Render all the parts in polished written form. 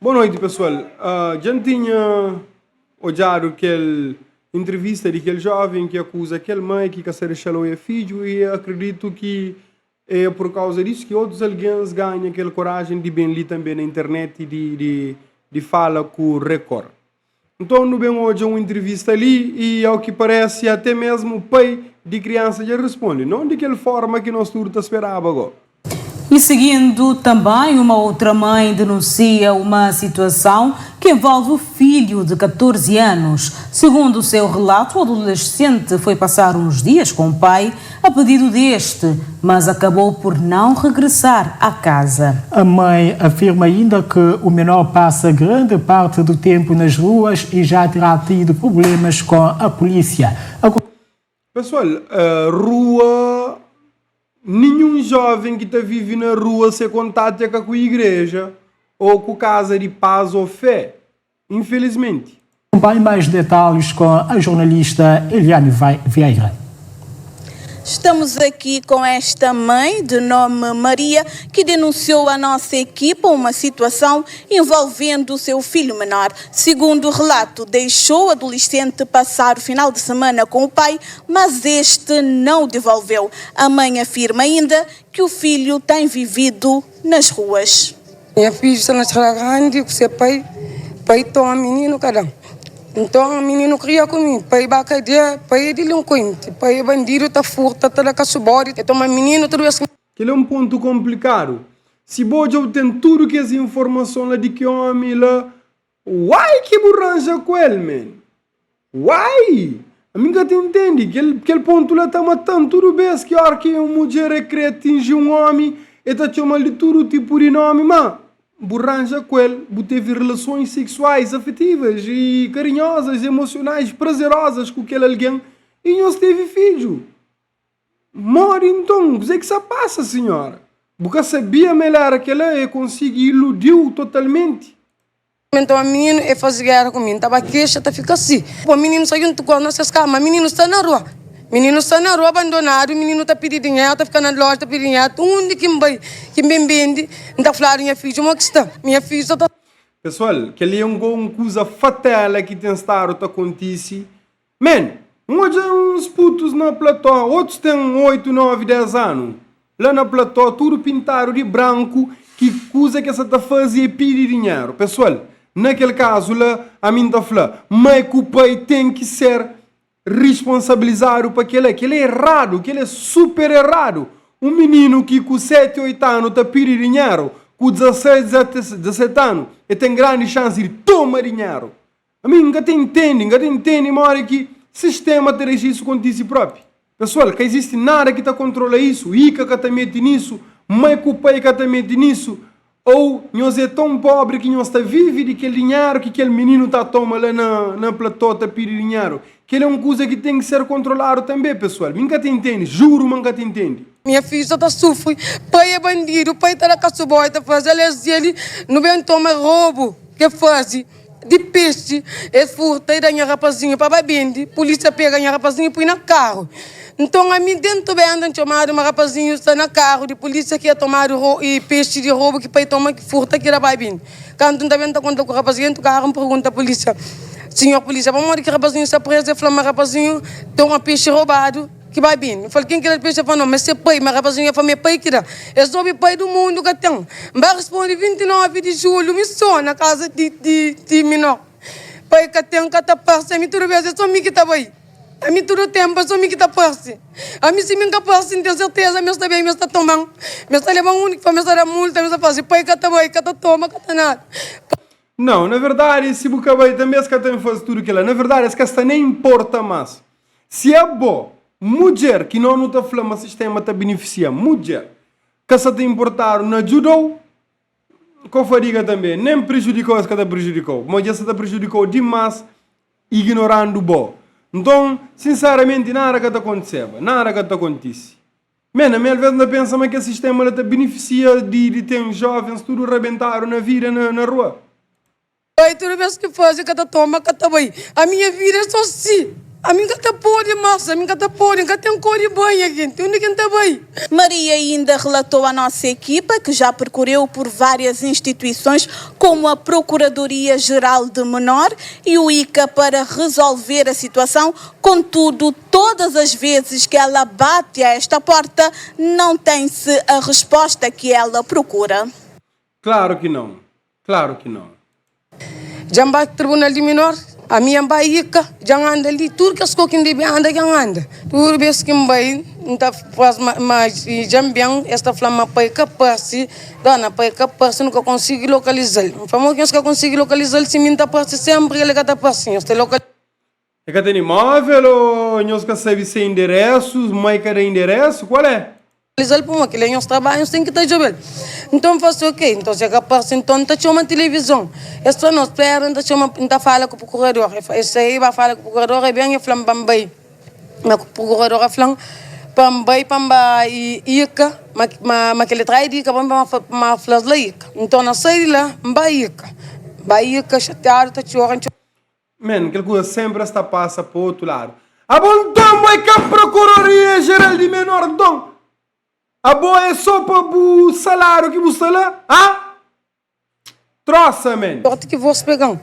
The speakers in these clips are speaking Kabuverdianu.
Boa noite, pessoal. Dja N tinha odjadu kel entrevista di kel jovem ki akuza kel mai ki ka sa dexa-l oia fidju i akreditu ki é por kauza disu ki otus algens ganha kel korajen di ben li tanbe na internet di di di fala ku Record. Nton nu ben odja un entrevista li i ao ki parese até mesmu pai di kriansa dja responde, non di kel forma ki nos tudu ta speraba go. E seguindo também, uma outra mãe denuncia uma situação que envolve o filho de 14 anos. Segundo o seu relato, o adolescente foi passar uns dias com o pai a pedido deste, mas acabou por não regressar à casa. A mãe afirma ainda que o menor passa grande parte do tempo nas ruas e já terá tido problemas com a polícia. A Pessoal, rua, ninhun joven ki ta vive na rua se kontatu é ka ku igreja ou ku kaza di paz ou fé, infelizmenti. Acompanhe mais detalhes com a jornalista Eliane Vieira. Estamos aqui com esta mãe de nome Maria, que denunciou à nossa equipa uma situação envolvendo o seu filho menor. Segundo o relato, deixou o adolescente passar o final de semana com o pai, mas este não o devolveu. A mãe afirma ainda que o filho tem vivido nas ruas. Nha fidju sta na strada grandi ku se pai, pai toma mininu ka da. Nton mininu kria ku mi, pai ba kadia, pai é dilinkuenti, pai é bandidu ta furta, ta da kasubodi, e toma mininu tudu bes ki. Kel é un pontu konplikadu. Si bo dja bu ten tudu kes informason la di ki omi la, why ki bu ranja ku el man? Why? Ami N ka ta intendi. Kel kel pontu la ta mata-m tudu bes ki ora ki un mudjer e kre atinji un omi, e ta txoma-l di tudu tipu di nomi, ma bu ranja ku el, bu tevi relasons seksuais, afetivas i karinhosas, emosionais, prazerosas ku kel algen i nhos tevi fidju. Modi nton? Kuzê ki sa pasa, sinhora? Bu ka sabia ma el éra kel-la? E konsigi iludi-u totalmenti? Nton mininu e faze gera ku mi, N ta ba kexa, ta fika si. Pô mininu sta djuntu ku el na ses kama, mininu sta na rua. Mininu sta na rua abandonadu, mininu ta pidi dinheru, ta fika na loja ta pidi dinheru. Undi ki N bai, ki N ben bende, N ta fladu nha fidju mo ki sta. Nha fidju sta ta. Pesoal, kel-li é un kuza fatela ki ten stadu ta kontise. Man, N odja uns putus na plató, otus ten 8, 9, 10 anu, la na plató, tudu pintadu di branku, ki kuza ki es sa ta faze é pidi dinheru. Pesoal, na kel kazu la, ami N ta fla, mai ku pai ten ki ser risponsabilizadu pa kel-la. Kel-la é eradu, kel-la é super eradu. Un mininu ki ku 7, 8 anu ta pidi dinheru, ku 16, 17 anu, el ten grandi xansi di toma dinheru. Ami N ka ta intende, N ka ta intende modi ki sistema ta dexa isu kontise propi. Pesoal, ka izisti nada ki ta kontrola isu, ICA ka ta mete nisu, mai ku pai ka ta mete nisu, ou nhos é tão pobri ki nhos ta vive di kel dinheru ki kel mininu ta toma la na na plató ta pidi dinheru. Kel é un kuza ki ten ki ser kontroladu tanbe, pesoal. Mi N ka ta intende, juru ma N ka ta intende. Nha fidju sa ta sufri, pai é bandidu, pai ta da kasuboi, ta faze alés di el, nu ben toma robu ke faze. Di pexi, es furta i da nha rapazinhu pa ba bende. Pulísia pega nha rapazinhu i pui na karu. Nton, ami dentu benda, N txomadu ma rapazinhu sta na karu di pulísia ki e tomadu i pexi di robu ki pai toma ki furta ki da ba bende. Kantu N ta ben ta konta ku rapazinhu dentu karu, N pergunta pulísia, Sinhor pulísia, pamodi ki rapazinhu sta prezu? El fla ma rapazinhu toma pexi robadu. Ki bai bini. N fala, ken ki da pexi? El fala, no, ma se pai. Ma rapazinhu el fala, ma é pai ki da. Es obi pai du mundu ka ten. N bai responde 29 di julhu, mi so na kaza di, di, di minor. Pai ka ten, ka ta parse. Ami tudu bes é so mi ki ta bai. Ami tudu tenpu é so mi ki ta parse. Ami si mi N ka parse, N ten serteza ma es ta ben, ma es ta toma-m. Ma es ta leba-m undi ki for, ma es ta da multa, ma es ta fase. Pai ka ta bai, ka ta toma, ka ta nada. Nau, na verdadi, si bu ka bai tanbe es ka ta ben faze tudu kila. Na verdadi, es ka sta nen inporta mas. Si abo, mudjer, ki no nu ta fla ma sistema ta benefisia mudjer, ka sa ta inportadu na djudau, ko fadiga tanbe, nen prejudikau es ka ta prejudikau, pamodi dja sa ta prejudikau dimas ignorandu bo. Nton, sinseramenti nada ka ta kontiseba, nada ka ta kontisi. Men, ami alves N ta pensa ma kel sistema la ta benefisia di di ten jovens tudu rabentadu na vida na na rua. Bai tudu bes ki fazi ka ta toma ka ta bai a minha vida é so si. Ami N ka ta pode más, ami N ka ta pode, N ka ten kor di bai, nha genti, undi ki N ta bai? Maria ainda relatou à nossa equipa que já percorreu por várias instituições, como a Procuradoria Geral de Menor e o ICA para resolver a situação, contudo, todas as vezes que ela bate a esta porta, não tem-se a resposta que ela procura. Claro que não, claro que não. Dja N ba tribunal di minor, ami N ba ika, dja N anda li, tudu kes ko ki N debe anda dja N anda. Tudu bes ki N bai, N ta fla-s ma, ma dja N ben, es ta fla-m ma pai ka parse, dóna, pai ka parse, nu ka konsigi lokaliza-l. N fla, mo ki nhos ka konsigi lokaliza-l si mi N ta parse sénpri, el ka ta parse, nhos ta lokaliza. E ka tene móvel ô nhos ka sabe se enderesu, mai ka da enderesu, kual é? Lizal puma kel é nhos trabadju nhos ten ki ta djobe-l. Nton N fla si, ok, nton si e ka parse nton N ta txoma tilivizon. Es fla, no spera N ta txoma N ta fala ku prokurador. E fla, e sai ba fala ku prokurador e ben e fla-m pa N bai. Ma prokurador a fla-m pa N bai pa N ba ika ma ma ma kel trai di ika pa N ba ma fla-s la ika. Nton na sai di la N ba ika. N ba ika xatiadu ta txora N txora. Man, kel kuza senpri es ta pasa pa otu ladu. Abo nton bo é ka Procuradoria Geral di Menor nton? Abo é so pa bu saláriu ki bu sta la? Ha? Trosa man. Sorti ki vos pega-m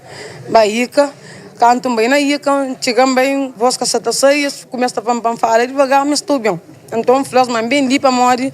ba Ika. Kantu N bai na Ika, N txiga N bai, vos ka sa ta sai, es kumesa ta fla-m pa N fala divagar ma es ta obi-m. Nton N fla-s ma N ben li pamodi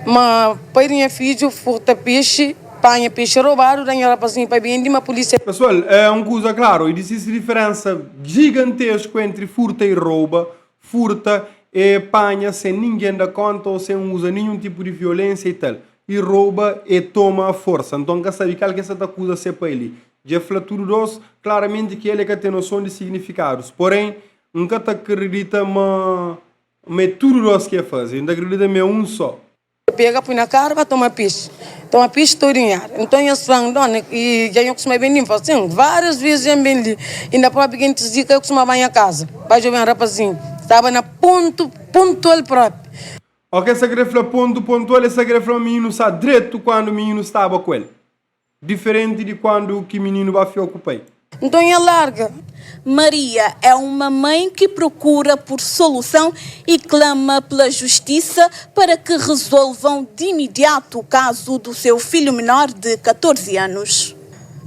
ma pai di nha fidju furta pexi. Panha pexi robadu da nha rapazinhu pa bendi ma pulisia. Pessoal, é un kuza klaru, izisti diferensa gigantesku entri furta i rouba. Furta é panha sen ningen da konta ou sen uza ninhun tipu di violensia i tal. I rouba é toma a forsa. Nton ka sabi kal ki es sa ta akuza se pai li. Dja fla tudu dos klaramenti ki el é ka ten noson di signifikadus. Porém, N ka ta kridita ma ma é tudu dos ki é faze. N ta kridita ma é un só. Pega pui na karu ba toma pixi toma pixi tudu dinheru nton nhos fla-m dona i dja nho kustuma ben li? N fla sin várias vezes dja N ben li inda propi gentis di ka kustuma ba nha kaza ba djobe-m rapazinhu staba na pontu pontual propi. Ok sa kre fla pontu pontual e sa kre fla ma mininu sa dretu kuandu mininu staba ku el. Diferenti di kuandu ki mininu ba fia ku pai. Nton el larga. Maria é uma mãe que procura por solução e clama pela justiça para que resolvam de imediato o caso do seu filho menor de 14 anos.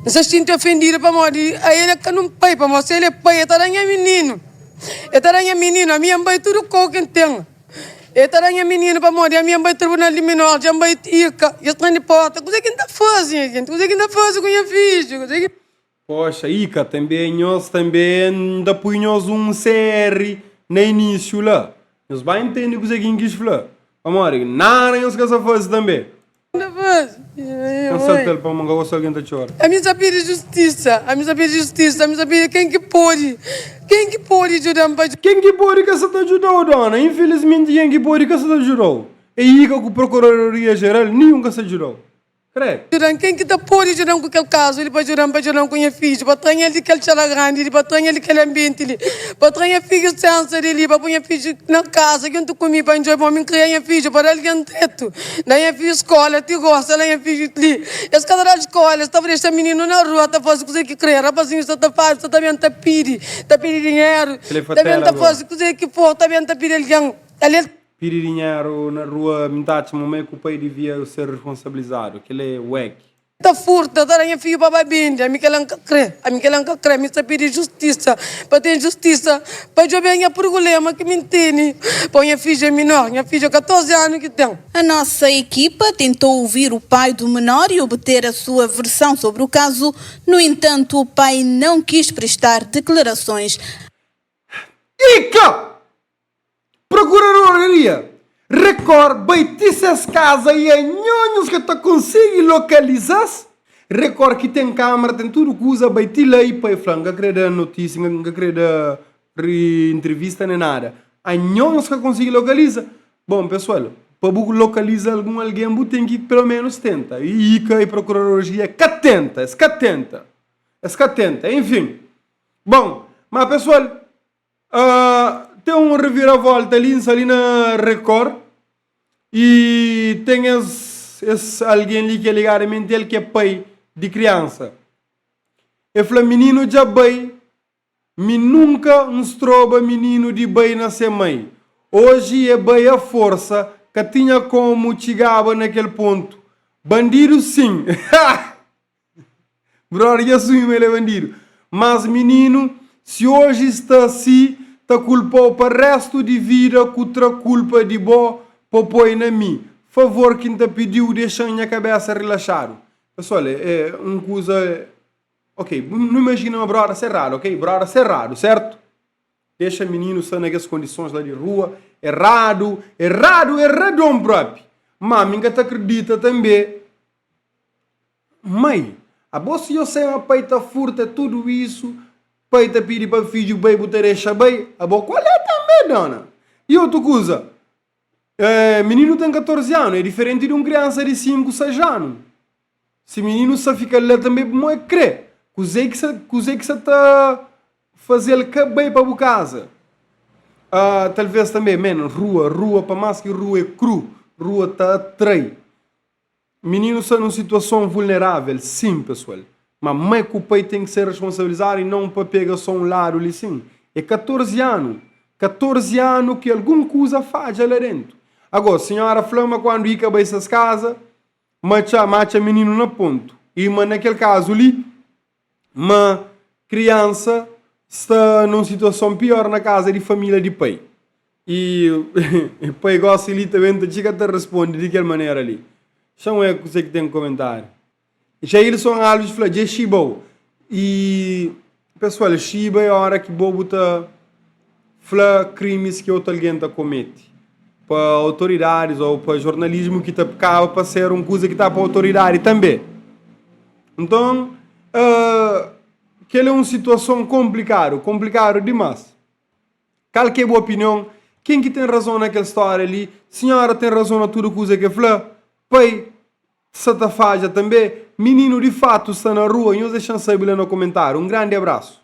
N sta xinti ofendida pamodi a el é ka nun pai, pamodi si el é pai el ta da nha mininu, el ta da nha mininu, ami N bai tudu kou ki N ten. E ta da nha mininu pamodi ami N bai tribunal di minor, dja N bai ika, dja tra-m di porta. Kuzê ki N ta faze, nha genti? Kuzê ki N ta faze ku nha fidju? Kuzê ki. Poxa, ika tanbe nhos tanbe N ta pui nhos un CR na inísiu la. Nhos ba intende kuzê ki N kis fla. Pamodi nada nhos ka sa faze tanbe. N salta-l pamodi N ka gosta algen ta txora. Ami sa pidi justisa, ami sa pidi justisa, ami sa pidi ken ki podi, ken ki podi djuda-m pa. Ken ki podi ka sa ta djuda-u, dona. Infilismenti ken ki podi ka sa ta djuda-u. E ika ku Prokuradoria Jeral, ninhun ka sa djuda-u. Credo. Djuda-m, ken ki ta podi djuda-m ku kel kazu li pa djuda-m, pa djuda-m ku nha fidju, pa tra-m el di kel txada grandi li, pa tra-m el di kel anbienti li, pa tra nha fidju sensa di li, pa poi nha fidju na kaza djuntu ku mi, pa N djobe pa mi N kria nha fidju, pa da algen dretu. Da nha fidju skola ti gosta la nha fidju li es ka ta dal skola es ta dexa mininu na rua ta fazi kuze ki kre rapazinhu sta ta fazi sta ta ben ta pidi ta pidi dinheru ta ben ta fazi kuze ki for ta ben ta pidi algen ali el. Pidi dinheru na rua mi ta atxa ma mai ku pai divia ser responsabilizadu kel é wek. Ta furta, ta da nha fidju pa ba bende, ami kela N ka kre, ami kela N ka kre, ami sta pidi justisa, pa ten justisa, pa djobe nha prugulema ki mi N tene, pa nha fidju é minor, nha fidju é 14 anu ki ten. A nossa equipa tentou ouvir o pai do menor e obter a sua versão sobre o caso, no entanto, o pai não quis prestar declarações. Ika! Procuradoria Record bai ti ses kaza i anhonhos ka ta konsigi lokaliza-s. Record ki ten kamera, ten tudu kuza, bai ti la i pai fla, N ka kre da notisia, N ka kre da entrevista nen nada. Anhonhos ka konsigi lokaliza. Bon, pesoal, pa bu lokaliza algun algen bu ten ki pelo menus tenta. I ika i Procuradoria ka tenta, es ka tenta. Es ka tenta. Enfin, bon, ma pesoal, Ten un reviravolta li, N sta li na Record i ten es es algen li ki alegadamenti el ki é pai di kriansa. El fla mininu dja bai. Mi nunka N stroba mininu di bai na se mai. Oji e bai a forsa, ka tinha komu txigaba na kel pontu. Bandidu sin! Brother dja asumi ma el é bandidu. Mas mininu, si oji sta si, ta kulpa-u pa restu di vida ku tra kulpa di bo po poi na mi. Favor ki N ta pidi-u, dexa-m nha kabesa rilaxadu. Pesoal, é un kuza. Ok, nu imajina ma brother sta eradu, ok? Brother sta eradu, sertu? Dexa mininu sta na kes kondisons la di rua, eradu, eradu, erradon propi. Ma mi N ka ta kridita tanbe. Mai, abo si yo sai ma pai ta furta tudu isu, pai ta pidi pa fidju bai, bu ta dexa bai? Abo kual é tanbe, dona? I otu kuza, mininu ten 14 anu, é diferenti di un kriansa di 5, 6 anu. Si mininu sta fika la tanbe pamodi el kre, kuze ki sta, kuze ki sta ta faze-l ka bai pa bu kaza? Talvez tanbe, men, rua, rua, pa mas ki rua é kru, rua ta atrai. Mininu sta nun situason vulnerável, sin, pesoal. Ma mai ku pai ten ki ser responsabilizadu i non pa pega so un ladu li, sin. É 14 anu, 14 anu ki algun kuza fadja la dentu. Ago, sinhora fla ma kuandu i ka bai ses kaza, ma txa ma atxa mininu na pontu i ma na kel kazu li ma kriansa sta na un situason pior na kaza di família di pai i pai gosi li ta ben ta txiga ta responde di kel manera li. Xa un é kuzê ki ten komentáriu. Jailson Alves fla dja xiba-u i pesoal xiba é ora ki bo bu ta fla krimis ki otu algen ta komete pa autoridadis ou pa jornalismu ki ta kaba pa ser un kuza ki ta pa autoridadi tanbe. Nton, kel é un situason konplikadu, konplikadu dimas. Kal ki é bu opinion? Ken ki ten razon na kel stória li? Sinhora ten razon na tudu kuza ki el fla? Pai sta ta fadja tanbe? Mininu di fatu sta na rua? Nhos dexa-m sabe la na komentáriu. Un grandi abrasu.